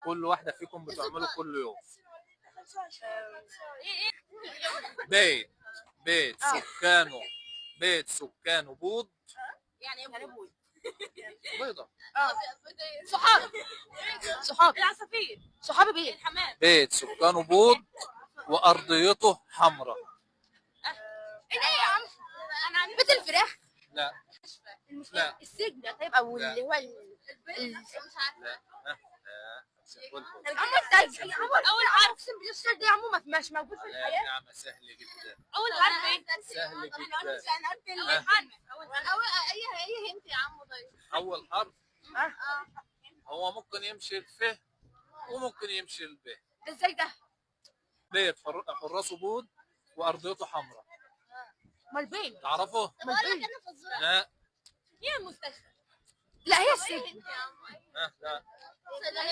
كل واحدة فيكم بتعمله كل يوم. بيت بيت سكانه، بيت سكانه بوض. يعني ايه بوض؟ بيضة. صحاب، صحاب العصافير، صحاب بيت الحمام. بيت سكانه بوض وأرضيته حمراء. ايه ده يا عم؟ انا بيت الفراخ. لا لا. السجن. طيب او لا. اللي هو لا. ها، لا. عمو التلج. اول حرف، اقسم بالله السؤال ده يا عمو مش موجود في لا الحياة. نعمة، سهل جدا. اول حرف ايه؟ سهل جدا. انا قلت اول حرف. اول اي هنت يا عمو؟ طيب أول حرف هو ممكن يمشي الف وممكن يمشي الب. ده ازاي ده؟ بيت حراسة بوض وأرضيته حمراء. امال بين؟ تعرفه؟ امال بين؟ لا. هي المستشفى. لا هي السجن. ها، لا.